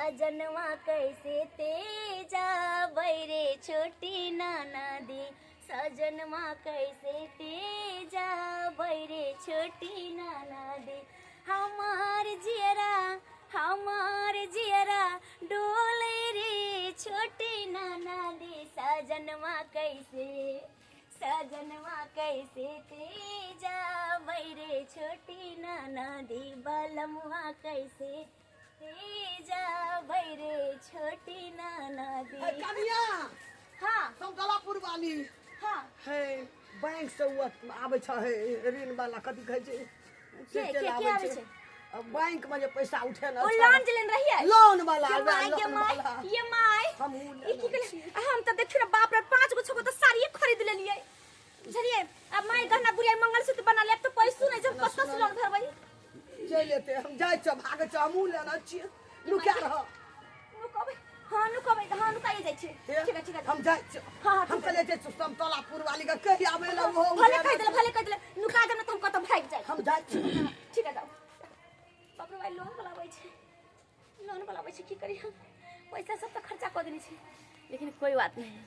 सजनवा कैसे तेजा रे छोटी नाना दी, सजनवा कैसे तेजा रे छोटी नाना दी। हमार जियरा, हमार जियरा डोले रे छोटी नाना दी, सजनवा कैसे, सजनवा कैसे तेजा रे छोटी नाना दी, बलमुआ कैसे तेजा रे छोटी नाना दी। कनिया। हाँ। समतलापुर वाली। हाँ। हे, बैंक से उ आबै छै, हे, ऋण वाला कथी कहै छै? के से के चलि के आबै आबै छै। छै? बैंक में जे पैसा उठे ओ लोन जे लेने रहियै? लोन वाला। ये my, loan ये my, वाला। ये my. हमहूँ ई की लेने कहलियै? हम तऽ देखियौ ने, बाप रे, पाँच गो छगो तऽ साड़िये खरीद लेलियै, बुझलियै? आ my गहना बुढ़िया मंगलसूत्र बना लेब तऽ पैसो नहि छै, हम कतऽ से लोन भरबै? चलि एतै। हम जाइ छियै, भागै छियै, हमहूँ लेने छियै, नुका रह। नुकबै? हाँ, नुकबै। हाँ, नुकाइए जाइ छियै। हे, ठीक है, ठीक है। हम जाइ छियै। हाँ, हाँ, हम ठीक है। चले जाइ छियै समतलापुर वाली के कहि आबै लए, ओहो भले उठेने कहि देले, छै। भले कहि देले, नुका देब ने तऽ हम कतऽ भागि जायब। हम जाइ छियै। ठीक है, जाउ। बाप रे, भाइ लोन वाला छै, लोन वाला छै। की करी हम? पैसा सब तऽ खर्चा कऽ देने छी, लेकिन कोई बात नहीं।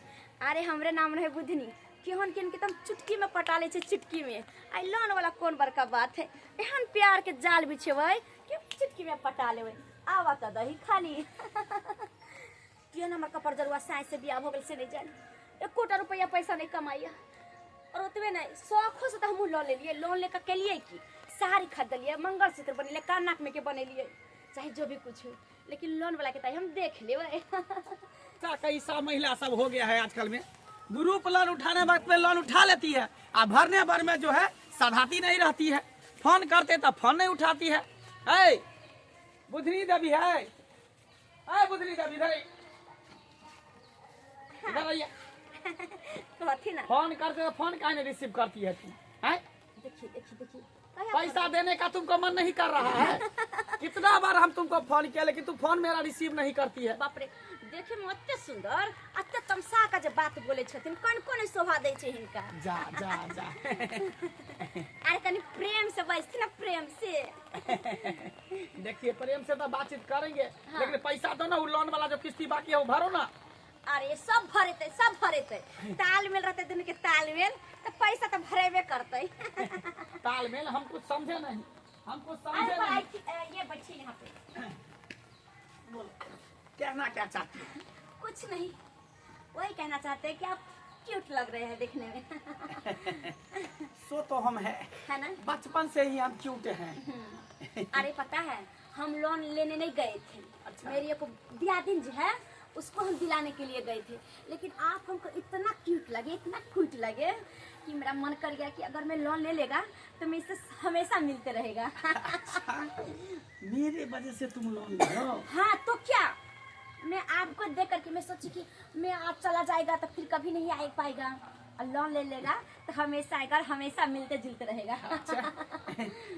अरे, हमरे नाम रहे बुधनी, केहन केहन के तऽ हम चुटकी में पटा लै छै, चुटकी में। आई लोन वाला कोन बड़का बात है? एहन प्यार के जाल बिछेबै कि चुटकी में पटा लेबै। आवा तऽ दही खाली। केहन हमर कपड़ जरुआ साँझ से बियाह भऽ गेल से नहि जानि, एकोटा रुपैआ पैसा नहि कमाइया। और ओतबे नहि, शौखो से तऽ हमहूँ लऽ लेलियै। लोन लेकर केलियै की? साड़ी खरीदलियै, मंगलसूत्र बनेलियै, कान नाक में के बनेलियै, चाहे जो भी कुछ हो, लेकिन लोन वाला के ताई हम देख लेबै। का कैसा महिला सब हो गया है आजकल में। ग्रुप लोन उठाने वक्त में लोन उठा लेती है आ भरने भर में जो है सधाती नहीं रहती है। फोन करते तो फोन नहीं उठाती है। ऐ बुधनी देवी है, ऐ बुधनी देवी, इधर आई, इधर आइए। कहथी ना। फोन करते तो फोन काहे नहीं रिसीव करती है तुम, हैं? देखिए, देखिए, देखिए। पैसा देने का तुमको मन नहीं कर रहा है? कितना बार हम तुमको फोन किया, लेकिन तू फोन मेरा रिसीव नहीं करती है। बाप रे, देखे में ओते सुंदर, अते तमसा का जे बात बोले छथिन, कोन कोन शोभा दै छै हिनका। जा जा जा। अरे, कनी प्रेम से बजथिन ना, प्रेम से। देखिए, प्रेम से तो बातचीत करेंगे, लेकिन पैसा दो ना। वो लोन वाला जो किस्ती बाकी है, वो भरो ना। अरे, सब भरेतै, सब भरेतै। तालमेल रहतै दुनू के तालमेल तऽ पैसा तऽ भरेबे करतै। तालमेल हम कुछ समझे नहीं, हम कुछ अरे समझे पर नहीं। ये बैठिए यहाँ पे। बोलो, कहना क्या चाहती हो? कुछ नहीं, वही कहना चाहते हैं कि आप क्यूट लग रहे हैं देखने में। सो तो हम है। है ना? बचपन से ही हम क्यूट हैं। अरे, पता है, हम लोन लेने नहीं गए थे। अच्छा। मेरी एक दियादिन जो है, उसको हम दिलाने के लिए गए थे, लेकिन आप हमको इतना क्यूट लगे, इतना क्यूट लगे कि मेरा मन कर गया कि अगर मैं लोन ले लेगा तो मैं इससे हमेशा मिलते रहेगा। अच्छा, मेरे वजह से तुम लोन ले लो? हाँ तो क्या, मैं आपको देख करके मैं सोची कि मैं आज चला जाएगा तो फिर कभी नहीं आ पाएगा, और लोन ले लेगा तो हमेशा आएगा और हमेशा मिलते जुलते रहेगा। अच्छा,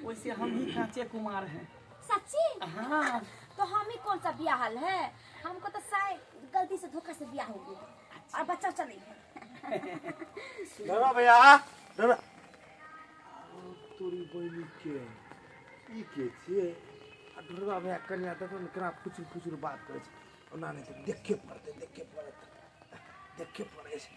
वैसे हम ही कांचे कुमार हैं। सच्ची? हाँ। तो हम ही कौन सा ब्याहल है? हमको तो शायद गलती से, धोखा से ब्याह हो गया और बच्चा उच्चा नहीं है। दादा भैया, दादा, तोरी बहिनी के ई के छियै? आ ढोरबा भैया कनिया देखो ने, केना फुचुर फुचुर बात करै छै। ओना नहि तऽ देखे पड़तै, देखे पड़त, देखे पड़ै छै।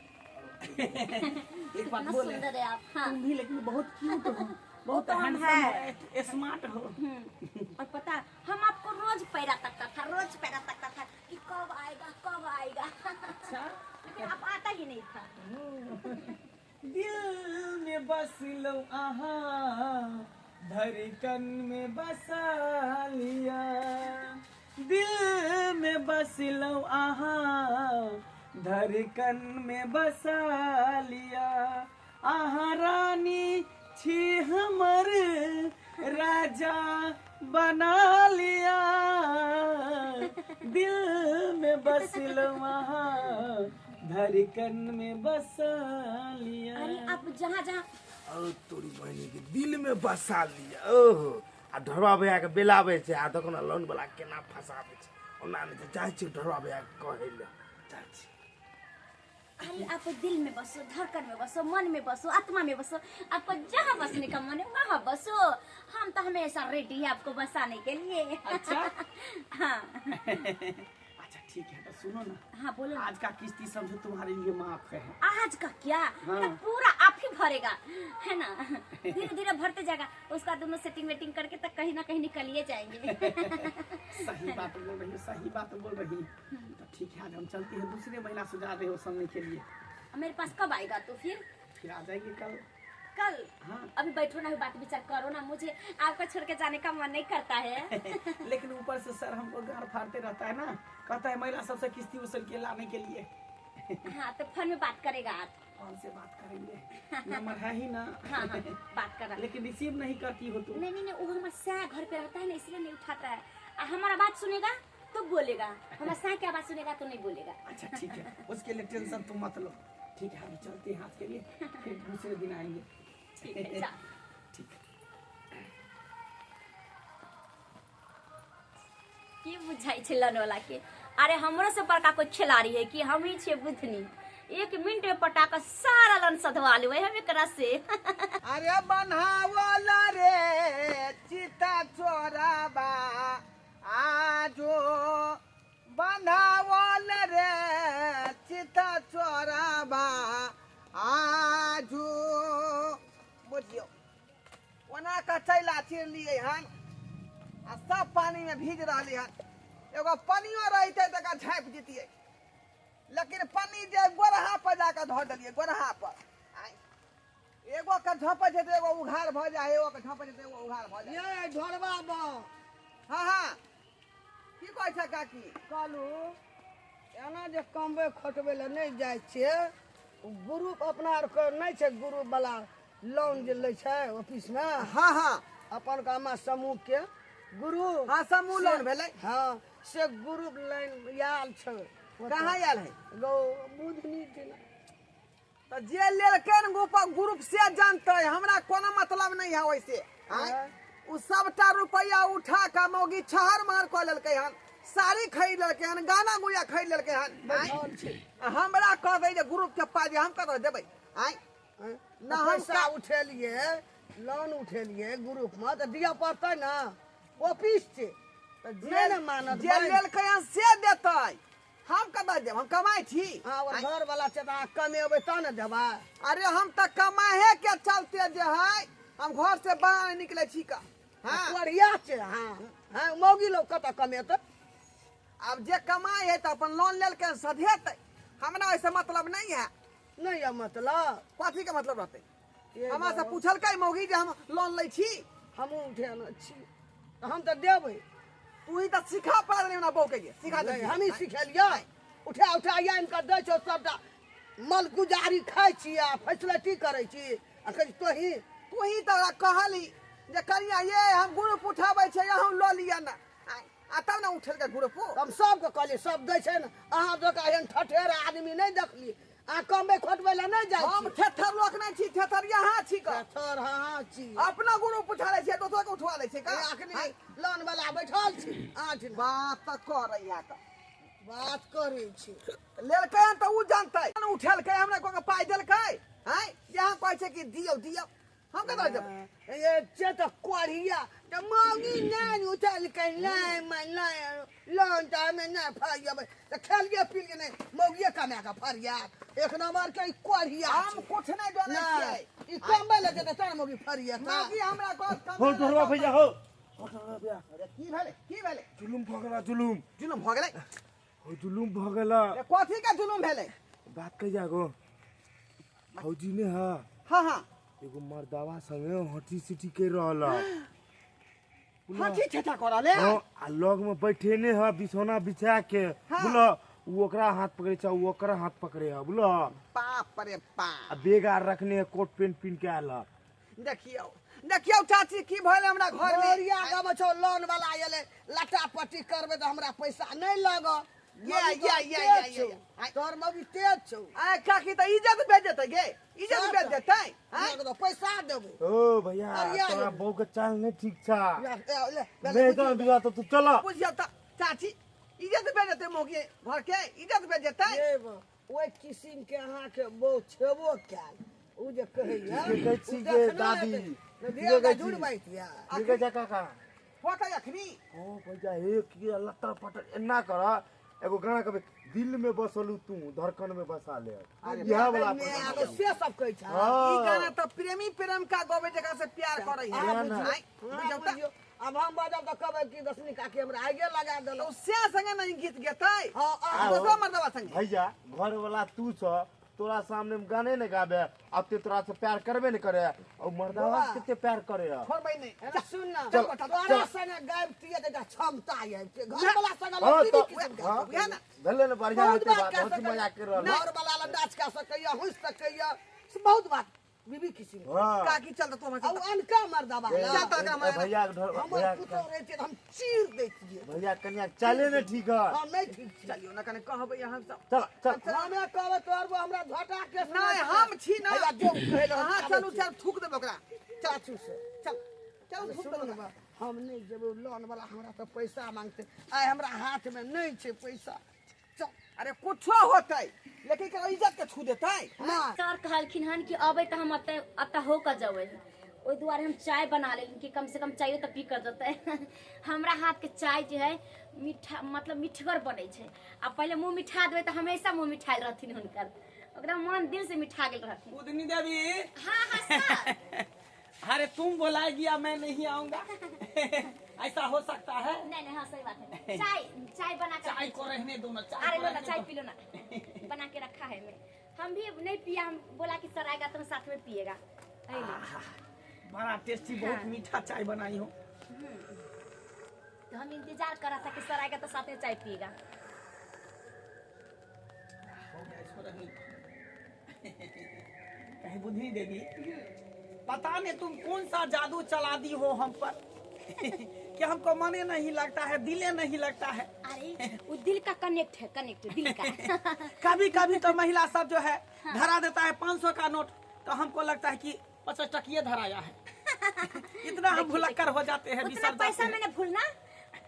एक बात कितना बोले? सुंदर है आप, हाँ। तुम भी लेकिन बहुत क्यूट हो, बहुत तो हम हैंडसम है। हो, स्मार्ट हो। और पता है, हम आपको रोज पैरा तकता था, रोज पैरा तकता था कि कब आएगा, कब आएगा। अच्छा। लेकिन आप आता ही नहीं था। दिल में बस लो आहा, धड़कन में बसा लिया। दिल में बस लो आहा, धड़कन में बसा लिया। आहा रानी छी हमर, राजा बना लिया। दिल में बस लो आहा, धड़कन में बसा लिया। अरे, आप जहाँ जहाँ ओ तोरी बहिनी के, दिल में बसा लिया। ओहो, आ ढोरबा भैया के बेलाबै छै, आ देखो ने लोन वाला केना फसाबै छै। ओना नहि तऽ जाइ छियै ढोरबा भैया के कहै लए, जाइ छी। अरे आप दिल में बसो, धड़कन में बसो, मन में बसो, आत्मा में बसो, आपको जहाँ बसने का मन है वहाँ बसो। हम तो हमेशा रेडी है आपको बसाने के लिए। अच्छा। हाँ। अच्छा ठीक है, तो सुनो ना। हाँ बोलो ना। आज का किस्ती समझो तुम्हारे लिए माफ है। आज का क्या? हाँ। तो पूरा आप ही भरेगा है ना, धीरे धीरे भरते जाएगा। उसका दोनों सेटिंग वेटिंग करके तक कहीं ना कहीं निकलिए जाएंगे। सही बात बोल रही हो, सही बात बोल रही हो। तो ठीक है, आज हम चलते हैं, दूसरे महिला से जा रहे हो सुनने के लिए। मेरे पास कब आएगा तो? फिर आ जाएंगे कल। कल? हाँ। अभी बैठो ना, बात विचार करो ना, मुझे आपको छोड़ के जाने का मन नहीं करता है। लेकिन ऊपर से सर हमको गाड़ फाड़ते रहता है ना, कहता है महिला सबसे किस्ती उसल के लाने के लिए। हाँ तो फोन में बात करेगा आप? फोन से बात करेंगे, नंबर है ही ना। हाँ हाँ बात कर रहा। लेकिन रिसीव नहीं करती हो तुम। नहीं नहीं नहीं, वो हमारे सै घर पे रहता है ना, इसलिए नहीं उठाता है। हमारा बात सुनेगा तो बोलेगा, हमारा सै की आवाज सुनेगा तो नहीं बोलेगा। अच्छा ठीक है, उसके लिए टेंशन तुम मत लो। ठीक है, अभी चलते हैं आज के लिए, फिर दूसरे दिन आएंगे। ठीक है, जा। ठीक है। की बुझाई छै लोन वाला के? अरे हमरो से बड़का कोई खिलाड़ी है कि हम ही छे बुधनी, एक मिनट में पटा कर सारा लोन सधवा लेबै हम एकरा से। अरे बन्हावल रे चिता चोराबा आजो, बन्हावल रे चिता चोराबा आजो। बुझियौ ओना कऽ चैला चिरलियै हन आ सब पानी में भीज रहलै हन। एगो पनियो रहितै तऽ एकरा झाँपि दितियै, लेकिन पन्नी जे गोरहा पर जाकऽ धऽ देलियै, गोरहा पर। एगो के झँपै छै तऽ एगो उघार भऽ जाइ है, एगो के झँपै छै तऽ एगो उघार भऽ जाइ। ये ढोरबा बा। हाँ हाँ की कहै छै काकी? कहलू एना जे कमबै खटबै लए नहि जाइ छियै, ग्रुप अपना आरके नहि छै, ग्रुप वाला लोन जे लै छै ऑफिसमे। हाँ हाँ अपन गामा समूह के ग्रुप। हाँ समूह लोन भेलै। हाँ से ग्रुप लाइन आयल छै। कहाँ आयल है? गौ बुधनी दिना। तऽ जे लेलकै ने ग्रुप से जानतै, हमरा कोनो मतलब नहीं है ओइसे। उ सबटा रुपया उठा कऽ मौगी छहर महर कऽ लेलकै हन, साड़ी खरीद लेलकै हन, गाना गुड़िया खरीद लेलकै हन। हमरा कह दै जे ग्रुप के पाइ हम कतऽ देबै? आँय ना हम पैसा उठेलियै, लोन उठेलियै ग्रुप में तऽ दिअ पड़तै ना, ऑफिस छै तऽ जे ने मानत जे लेलकै हन से देतै, हम कतऽ देब? हम कमाइ छी। हाँ और घर वाला छै तऽ अहाँ कमेबै तब ने देबै। अरे हम तऽ कमाहे के चलते जे है हम घर से बाहर निकलै छी का। हाँ बढ़िया छै। हाँ हाँ मौगी लोग कतऽ कमेतै? आब जे कमाइ है तऽ अपन लोन लेलकै सधेतै, हमरा ओहिसँ मतलब नहीं है। नहीं है मतलब? कथी के मतलब रहतै? हमरा से पूछलकै मौगी जे हम लोन लै छी। हमहूँ उठेने छी, हम तऽ देबै। तू ही तऽ सिखा पा देली हमरा बहू के, सिखा दे। हमही सिखेलियै, उठा उठा आनि कऽ दै छौ सबटा, मलगुजारी खाइ छी आ फैसिलिटी करै छी आ कहै तोही तोही तऽ कहली जे कनिया ये हम ग्रुप उठाबै छै, अहूँ लऽ लिअ ने, आ तब ने उठेलकै ग्रुप। हम सबके कहलियै सब दै छै ने, अहाँ जकाँ एहन ठठेर आदमी नहि देखलियै। अहाँ कमबै खटबै लए नहि जाइ? हम थेथर लोक नहि छी, थेथर यहाँ छी। थेथर हाँ छी। अपना ग्रुप उठा लै छियै, दोसर के उठवा लै छै का? अखनी लोन वाला बैठल छी अहाँ छी। बात तऽ करैया तऽ बात करै छी। लेलकै हन तऽ उ जानतै, उठेलकै हमरा कोइ पाइ देलकै? आँय जे अहाँ कहै छै कि दियौ दियौ, हम कतऽ देबै? ये से तऽ कोढ़िया तऽ मौगी नहि उठेलकै, नहि नहि लोन तऽ हमे नहि फरियबै तऽ खेलिए पीलिए नहि, मौगिए कमा कऽ फरियात। एक नंबर के ई कोढ़िया। हम कुछ नहि जानै छियै। ई कमबै लए जेतै तब मौगी फरियत। मौगी हमरा कहत हो ढोरबा भैया, हो ढोरबा भैया। अरे की भेलै, की भेलै? जुलुम भऽ गेला, जुलुम। जुलुम भऽ गेलै? हो जुलुम भऽ गेला। कथी के जुलुम भेलै? बात कहि जागो भौजी ने। हाँ हाँ हाँ एगो मर्दावा संगे हटी सिटी के रहल, हटी ठेठा करले। हाँ आ लग में बैठे ने है बिछौना बिछा के। बोलो उ ओकरा हाथ पकड़े छै, उ ओकरा हाथ पकड़े है। बोलो बाप रे बाप। आ बेग आर रखने है, कोट पेंट पिन के आयल है। देखियौ देखियौ चाची की भेलै हमरा घर में। गोरिया गबै छौ, लोन वाला एलै, लटा पट्टी करबै तऽ हमरा पैसा नहि लागत। ये ये ये ये ये तोहर मौगी तेज छौ। आय काकी तऽ इज्जत बेच देतै गे, इज्जत बेच देतै। पैसा देबै। ओ भैया तोरा बहू के चाल नहीं ठीक छा, नहीं तो विवाह तो तू चल। बुझियौ तऽ चाची इज्जत बेच देतै मौगी घर के, इज्जत बेच देतै। ओहि किसिम के अहाँके बहु छेबो कयल ओ जे कहैया ठीके कहै छी गे दादी, ठीके कहै छी। झूठ बाजि दिया की कहै छै काका होतै अखनी ओ भैया हे की लत्तर पटर एना कर एगो गाना कहबै दिल में बसलू तू धड़कन में बसा ले इएह वाला मे आगो से सब कहै छै ई गाना हाँ तऽ प्रेमी प्रेम का गबै जकरा से प्यार करै है ना, ना। आँय, बुझौ हाँ, तऽ बुझियौ। आब हम बाजब तऽ कहबै कि दसनी काकी हमरा आगे लगा देलहुँ ओ से संगे नहीं गीत गेतै हाँ, आ दोसर मर्दवा संगे भैया घर वाला तू छ तोरा सामने में गाने ने गाबे अब ते तोरा से प्यार करबे ने करे और मर्दावा से कते प्यार करे छोड़बै नहीं एना सुन ना चल, तोरा चल। संगे गायब तिये तऽ क्षमता ये घर वाला संगे हाँ लोग तो तीन किस्म के हाँ उएह ना। भेलै ने बढ़िया बहुत हेतै बात बात कह हंसी सकैया मजाक कर रहल घर वाला लग नाच कऽ सकैया हंस सकैया से बहुत बात बीबी किस्म के हाँ काकी चल तऽ तू हमर आ उ अनका मर्दावा ए, ला। चल तऽ ए, भैया के ढोर हमर भैया पुतोह रहितियै तऽ हम चीर दैतियै भैया कन्या चले ने ठीक है हम नहि ठीक छी चलियौ ना कने कहबै अहाँ सब चल चल हमे कहबै तोहर बो हमरा झटा के नहीं हम छी ना हैया जो कहै लए अहाँ चलू चल थूक देबै ओकरा चाचू से चल चल थूक सुनू देबै ने ओकरा। बा, हम नहि जेबै लोन वाला हमरा तऽ पैसा मांगते आइ हमरा हाथ में नहि छै पैसा चल अरे कुछो होतै लेकिन एकरा इज्जत के छू देतै ना सर कहलखिन हन कि अबै तऽ हम एतऽ एतऽ हो कऽ जेबै ओहि दुआरे हम चाय बना लेली कि कम से कम चायो तऽ पी कऽ जेतै हमरा हाथके चाय जे है मीठा मतलब मिठगर बनै छै आ पहिले मुँह मिठा देबै तऽ हमेशा मुँह मिठायल रहथिन हुनकर ओकरा मन दिल से मिठा गेल रहथिन बुधनी देवी हाँ हाँ सर अरे तुम बुलाएगी या मैं नहीं आऊंगा ऐसा हो सकता है नहीं नहीं हाँ सही बात है चाय चाय बना कर चाय को रहने दो ना चाय अरे को लो ना रहने चाय दो। पी लो ना बना के रखा है मैं हम भी नहीं पिया हम बोला कि सर आएगा तो हम साथ में पिएगा अरे ले। बड़ा टेस्टी बहुत हाँ। मीठा चाय बनाई हो तो हम इंतजार कर रहा था कि सर आएगा तो साथ में चाय पिएगा हो गया इसको रहने दो। कहीं बुधनी देवी पता नहीं तुम कौन सा जादू चला दी हो हम पर कि हमको मने नहीं लगता है दिले नहीं लगता है अरे वो दिल का कनेक्ट है कनेक्ट दिल का कभी कभी तो महिला सब जो है धरा देता है 500 का नोट तो हमको लगता है कि 50 टकिए धराया है इतना हम भुलक्कर हो जाते हैं उतना बिसर जाते पैसा हैं मैंने भूलना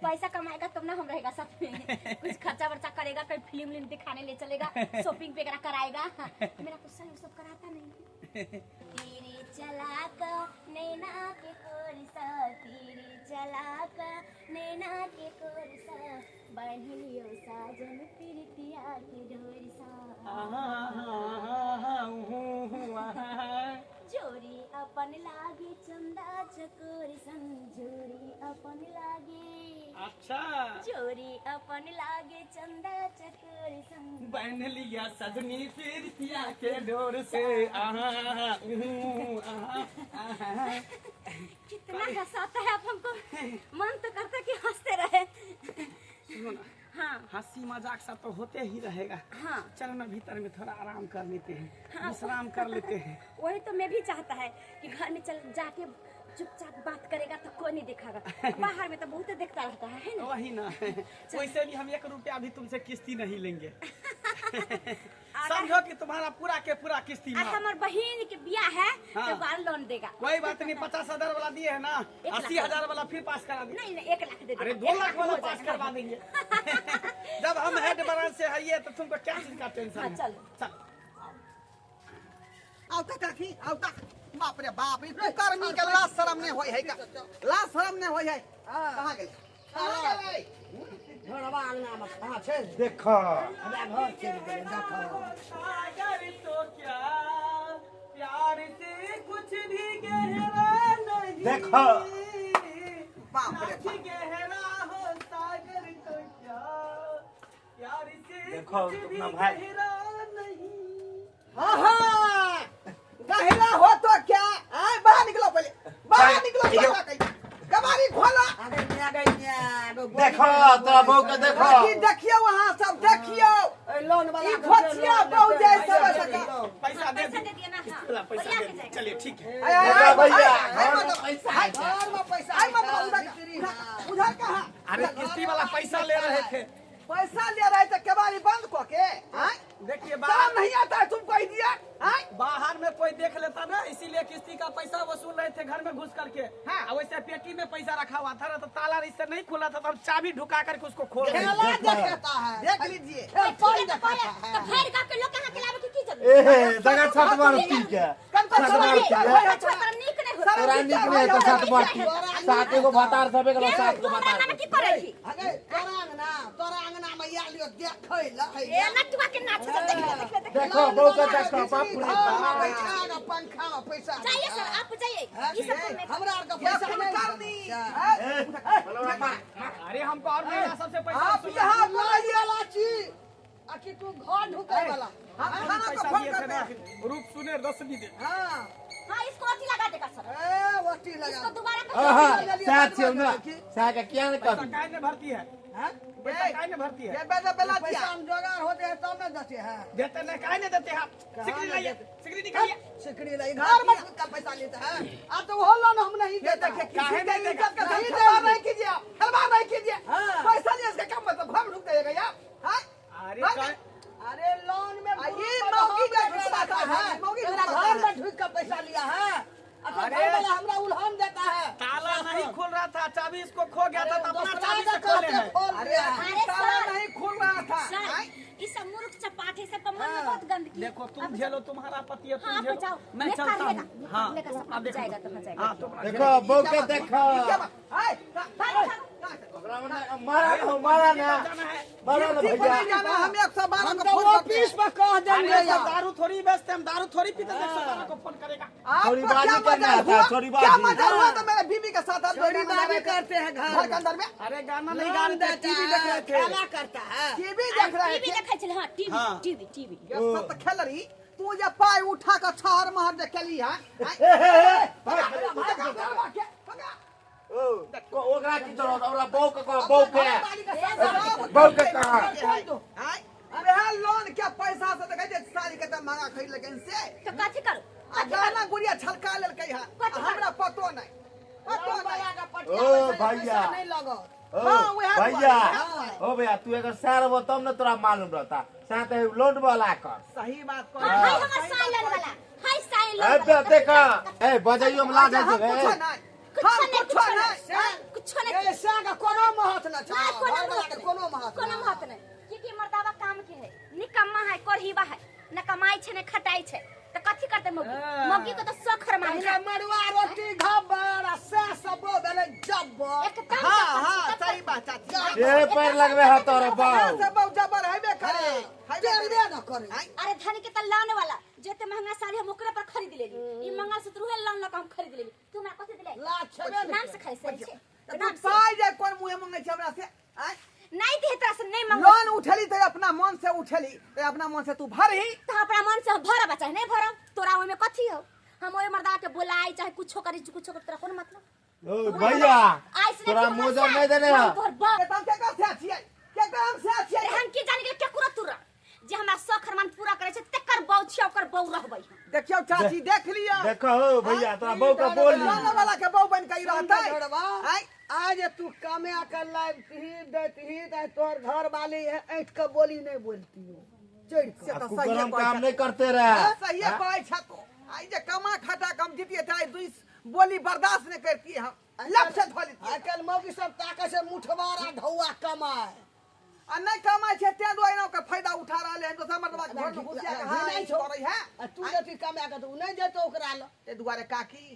पैसा कमाएगा तब ना हम रहेगा साथ में कुछ खर्चा वर्चा करेगा कहीं फिल्म विल्म दिखाने ले चलेगा शॉपिंग वगैरह कराएगा मेरा तो सर वो सब कराता नहीं तीर चला का नैना के कोरसा तीर चला का नैना के कोरसा बांध लियो साजन प्रीतिया के डोरसा जोरी अपन लागे चंदा चकोर सन जोरी अपन लागे अच्छा जोरी अपन लागे चंदा चकोर सन बहन लिया सजनी फिर पिया के डोर से आहा उहू, आहा, आहा। कितना हंसाता है आप हमको मन तो करता कि हंसते रहे सुनो ना हाँ हंसी मजाक सब तो होते ही रहेगा हाँ। चलो ना भीतर में थोड़ा आराम कर लेते हैं विश्राम कर लेते हैं वही तो मैं भी चाहता है कि घर में चल जाके चुपचाप बात करेगा तो कोई नहीं देखेगा बाहर में तो बहुत देखता रहता है ना वही ना वैसे भी हम 1 रुपया भी तुमसे किस्ती नहीं लेंगे समझो कि तुम्हारा पूरा के पूरा किस्ती और माफ। हमार बहन के बियाह है हाँ। तो बार लोन देगा कोई बात नहीं 50,000 वाला दिए है ना एक लाख 80,000 वाला फिर पास करा देंगे नहीं नहीं 1 लाख दे देगा अरे 2 एक लाख वाला हो पास जाएगा। करवा देंगे जब हम हेड ब्रांच से हइए तो तुमको क्या चीज का टेंशन हाँ, है चलो। चल आउ तऽ काकी आउ तऽ बाप रे बाप ई कुकर्मी के लाज शरम नहि होइ है का लाज शरम नहि होइ है कहाँ गेलै कहाँ गेलै घरवा अंगना में कहाँ छै देख हमरा घर चलि गेलै देख सागर तो क्या प्यार से कुछ भी गहरा नहीं देख। बाप रे नाच गहरा हो सागर तो क्या प्यार से देखो, कुछ भी अपना भाई। गहरा नहीं हाँ हाँ गहरा हो तो क्या आय बाहर निकलो पहले बाहर निकलो कबाड़ी खोलो आगे न्या गई न्या एगो गोली देखो तोरा बहू के देखो बाकी देखियो वहाँ सब देखियो लोन वाला ई घोचिया बहु जाय सब सका पैसा दे पैसा दे दिया ना हाँ वाला पैसा और दे आके दे। जाएगा। चलिए ठीक है आय, आय, देखो आय, भैया, आय, घर में मतलब- पैसा आय, घर में पैसा आय मतलब उधर भीतरी, हाँ। उधर कहाँ अरे किस्ती वाला पैसा ले रहे थे पैसा ले रहे थे केबाड़ी बंद को के आय देखिए शर्म बाहर नहीं आता है तुमको इडियट आय बाहर में कोई देख लेता ना इसीलिए किस्ती का पैसा वसूल रहे थे घर में घुस करके हाँ। और वैसे पेटी पेटी में पैसा रखा हुआ था ना, तो ताला इससे नहीं खुला था, तो हम चाबी ढुका करके उसको खोल रहे थे। खेला देखाता है। देख लीजिए। खेल ठीक पाई है तो देखाता पहिले है। तो भरि गाँव के लोग कहाँ के लाबे के की जरूरत? ए दगा छत मार पी के। कन छत मार पी के। तोरा नीक नहीं होत। तोरा नीक नहीं तो सात मार पी। सात एगो भातार सब गेलो, सात गो तू हमरा भातार। नाम की करै छी? अगे तोरा अंगना, तोरा अंगना में आयल लियो देखै ला। ए नटुआ के नाच सब देख ले, देख ले, देख ले। देखो बहू के देखो, बाप रे बाप। बैठा के पंखा में पैसा जाइए सर, आप जाइए। ई सब काम नहीं। हमरा आर के पैसा नहीं करनी। अरे हमको और महिला सबसे पैसा आप वसूल यहाँ लाजी वाला चीज आ कि तू घर ढुके वाला। हम थाना को पैसा फोन दिए थे करते ना, हैं। रूप सुने रश्मि दे। हां हां, इसको अथी लगा देगा सर। ए वटी लगा इसको दोबारा आहा, कर। सात छियौ ना, सात के किया ने पैसा कभी। काहे नहीं भरती है? हां पैसा काहे नहीं भरती है? ये बेटा बेला पैसा दिया। हम जोगाड़ होते हैं तब ना देते हैं। देते नहीं, काहे नहीं देते आप? सिकड़ी नहीं लाइए, देते? सिकड़ी निकालिए। सिकड़ी लाई घर में का पैसा लेता है। अब तो वो लोन हम नहीं ये देते। देखिए, किसी काहे के नहीं देगा? इज्जत का नहीं खिलवाड़ देंगे। नहीं कीजिए आप, खिलवाड़ नहीं कीजिए। हाँ। पैसा नहीं, इसका क्या मतलब? घर में ढुक जाएगा यार। हाँ? अरे हाँ? अरे लोन में आ, ये ग्रुप में मौगी हम का बैठा घुसता रखा है, मौगी मेरा घुसता घर है। में ढुक का पैसा लिया है। अच्छा अरे। घर वाला हमरा उल्हन देता है। ताला नहीं खुल रहा था, चाबी इसको खो गया था, तो अपना दोसरा चाबी से का खोले कहते हैं। खोल अरे दिया है। अरे ताला सर। नहीं खुल रहा था। सर, हाँ? ई सब मूर्ख चपाट है, सबका मन में बहुत गंदगी है। देखो तुम अब झेलो, तुम्हारा पति है, हाँ, तुम आप झेलो। जाओ। मैं मैं चलता कर हूँ। लेगा, हाँ, कर लेगा, सब अब देखो। जाएगा तो हाँ जाएगा। हाँ, तुम अपना देखो बहू के देखो। क्या बात? हाय, भागो, भागो। ओकरा मने मारा ना, मारा ना, जाना है। मारा ना ठीक भैया। नहीं जाना, हम 112 हम को तो फोन करते ऑफिस हैं। में कह देंगे अरे सब यार। दारू थोड़ी बेचते, हम दारू थोड़ी पीते, 112 को फोन करेगा। आपको थोड़ी क्या बाजी मजा करना आता है, हुआ? थोड़ी क्या बाजी। मजा हुआ तो मेरे बीवी के साथ आप चोरी गाना गा बाजी रहे थे। करते हैं घर घर के अंदर में अरे गाना नहीं गा लोन रहे थे, देता टीवी देख है, रहे थे। खेला करता है। टीवी देख रहे टीवी थे। देखै छलै, हां, टीवी, हाँ। TV, TV. ये सब तो खेल रही तू जब पाई उठा कर छहर महर जे खेली है। ए, ए, ए, भगा, भगा, भगा, भगा। ओ, ओकरा की जरूरत, ओकरा बहू के कह, बहू के। वाली का साथ बहू के कह। आय, अरे हाँ, लोन के पैसा से देखै छै साड़ी के तऽ महंगा खरीद लेकिन से तो कथी करू? आ गाना गुड़िया छलका लेलकै हँ। कथी आ हमरा पतो नहि, पतो लोन नहि। वाला का पटिया ओ, पैसा भैया। नहीं लगत। ओ, हाँ, वएह भैया, दुआरे, वएह दुआरे। ओ भैया, तू एकर सैर हो तब न तोरा मालूम रहता। साथ है लोन वाला कर। सही बात हां, कहै हाय छी, हमर सही साई बात लोन कहै वाला, हाय साई ए लोन वाला। बे, देखा, ए बजाइयो में लाज छी। है हम रे। कुछो नहि, कुछो हम नहीं, कुछो कुछो नहि। नहीं, कुछो नहीं। ए से का कोनो महत्व न छ। ना, कोनो घर वाला महत्व के नहीं। कोनो महत्व कोनो महत्व नहीं। क्योंकि मर्दावा काम के है, निकम्मा है, कोढ़ीवा है, न कमाई छै न खटाई छै, त कथी करतै मौगी? मौगी के तो शौक हरमान पहिले है। मड़ुआ रोटी घबर आ से सब भेलै जब्बर। एकदम हाँ जबर, हाँ, जबर। सही बात चाची। ए पैर लगबे है तोरे हाँ, बाऊ। से बहु जबर हेबे करे, हेबे करे। टेरबे न करे। अरे धन के त लोन वाला जेते महंगा साड़ी हम ओकरे पर खरीद लेली, ई मंगलसूत्र उहे लोन लऽ के हम खरीद लेली। तू हमरा कथी दिले? लाज छेबे न नाम से खरीद सकै छै? तऽ तू नाम से पाइ जे कोन मुँहे मंगै छै हमरा से? आँय? नहीं दे तोरा से नहीं मंगो। लोन उठेली तऽ अपना मन से उठेली, तऽ अपना मन से तू भरही। तो अपना मन से हम भरब चाहे नहीं भरब, तोरा ओहिमे कथी हो? हम ओहि मर्दा के बोलाई चाहे कुछो करी, कुछो करी, तोरा कोन मतलब? ओ भैया, आइ से तोरा मोजा नहीं देने है। तोहर बाप। तऽ हम केकर से छियै? केकर हम से छियै? अरे हम की जान गेल केकरो तोरा जे हमरा शौक हरमान पूरा करे छै तेकर बौ छियै, ओकर बौ रहबै हम। देखियौ चाची, देख लियौ। देखो हो भैया, तोरा बहू के बोली। लोन वाला के बहू बन के ई रहतै। घरवा आँय? आज तू कमे कर लाबती देती त तोहर घर वाली ऐठ के बोली नहीं बोलती हो चढ़ के। से तऽ आपको सहिए गरम कहै काम छथि। नहीं करते रहे। सहिए कहै छथि। आइ जे कमा खटा कम जीतिए तऽ आइ दुइ बोली बर्दाश्त नहि करतियै हम, लप से धऽ लेतियै। आइ काल्हि मौगी सब ताकै छै मुठबारा ढौआ कमाए। आ नहि कमाइ छै तें दुआरे ने ओकर फायदा उठा रहलै हन, दोसर मर्दबा के घरमे घुसिया के हाँ नहि ई करै है। आ तू जति कमाए के तऽ उ नहि जेतौ ओकरा लग। ताहि दुआरे काकी,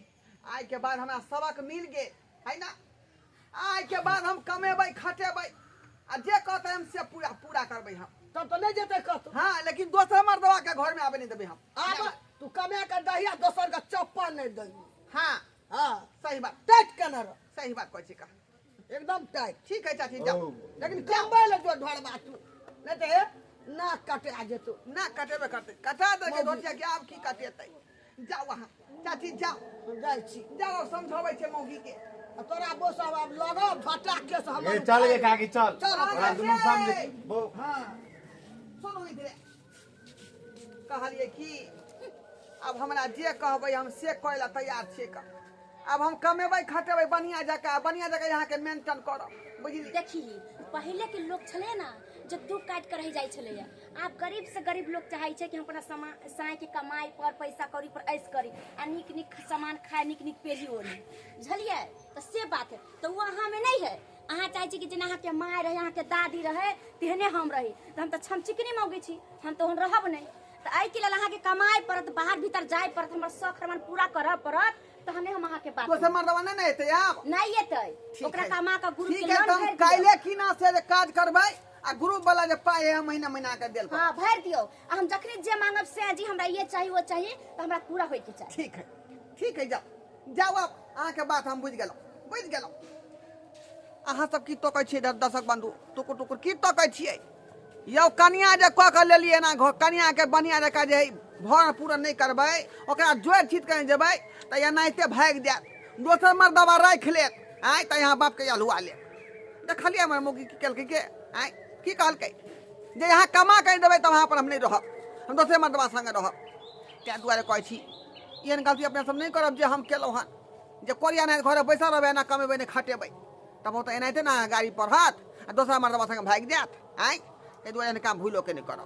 आइ के बाद हमरा सबक मिल गेल है ना। आइ के बाद हम कमेबै खटेबै आ जे कहतै हम से पूरा पूरा करबै हम। तब तऽ नहि जेतै कतौ। हाँ, लेकिन दोसर मर्दबा के घर में आबे नहि देबै हम। आब तू कमा के दहिया दोसर के चप्पल नहि दही। हाँ, हाँ, सही बात, टाइट केने रह, सही बात कहै छी का। एकदम टाइट। ठीक है चाची, जाओ। ओ, लेकिन कमबै लए जो ढोरबा तू नहि तऽ हे नाक कटा जेतौ। ना कटेबे करतै, कटा देलकै मौगी। धोतिया के, आब की कटेतै? जाओ अहाँ चाची, जाओ। हम जाइ छी। जाओ, समझाबै छै मौगी के। आ तोरा बोसब आब लगब झटा के से हमर ए चल गे काकी, चल। चल। तोरा दुनू सामने बहू। हाँ सुनू इधरे, कहलियै कि आब हमरा जे कहबै हम से करै लए तैयार छियै का। आब हम कमेबै खटेबै बढ़िआँ जकाँ, बढ़िआँ जकाँ अहाँके मेंटेन करब, बुझलियै? देखी, पहिले के लोग छले ना जे दुख काटि कऽ रहि जाइ छलैए। आब गरीब से गरीब लोक चाहै छै कि हम अपना समा साँयके कमाइ पर पैसा कौड़ी पर ऐश करी आ नीक नीक सामान खाइ, नीक नीक पेढ़ी ओढ़ी, बुझलियै? तऽ से बात है। तऽ ओ अहाँमे नहि है। अहाँ चाहै छी कि जेना अहाँके माय रहै, अहाँके दादी रहै, तेहने हम रही। तऽ हम तऽ छमचिकनी मौगी छी, हम तऽ ओहन रहब नहि। तऽ एहिके लेल अहाँके कमाइ पड़त, बाहर भीतर जाय पड़त, हमर शौख अरमान पूरा करऽ पड़त, तहने हम अहाँके बात दोसर मर्दवा नहि ने एतै आब? नहि एतै। ठीक ओकरा है। कमा कऽ ग्रुप ठीक के है, लोन तऽ हम भरि दियौ। काल्हि की ना से जे काज करबै आ ग्रुप वाला जे पाइ है महीना महीना के देल करब। हाँ, भरि दियौ। आ हम जखने जे मांगब से जी हमरा ये चाही वो चाहिए, तऽ हमरा पूरा होइके चाही। ठीक है, ठीक है, जाउ जाउ। आब अहाँके बात हम बुझि गेलहुँ, बुझि गेलहुँ। अहाँ सब की तकै छियै दर्शक बंधु? टुकुर टुकुर की तकै छियै यौ? कनिया जे कऽ के लेलियै ना घर, कनिया के बढ़िया जकाँ जे भरण पूरण नहि करबै, ओकरा जोड़ि छीट कऽ जेबै तऽ एनाहिते भागि जायत, दोसर मर्दबा राखि लेत। आँय, तऽ यहाँ बापके अल्हुआ लेत। देखलियै हमर मौगी की केलकै के? आँय, की कहलकै जे यहाँ कमा कऽ देबै तऽ वहाँ पर हम नहि रहब, हम दोसरे मर्दबा सङ्गे रहब। ताहि दुआरे कहै छी, एहन गलती अपने सब नहि करब जे हम केलहुँ हन, जे कोरिया नहि घरे बैसल रहबै, एना कमेबै नहि खटेबै, तब ओ तऽ एनाहिते ने गाड़ी पढ़त आ दोसरा मर्दबा सङ्गे भागि जायत। आँय, ताहि दुआरे एहन काम भूलो के नहि करब।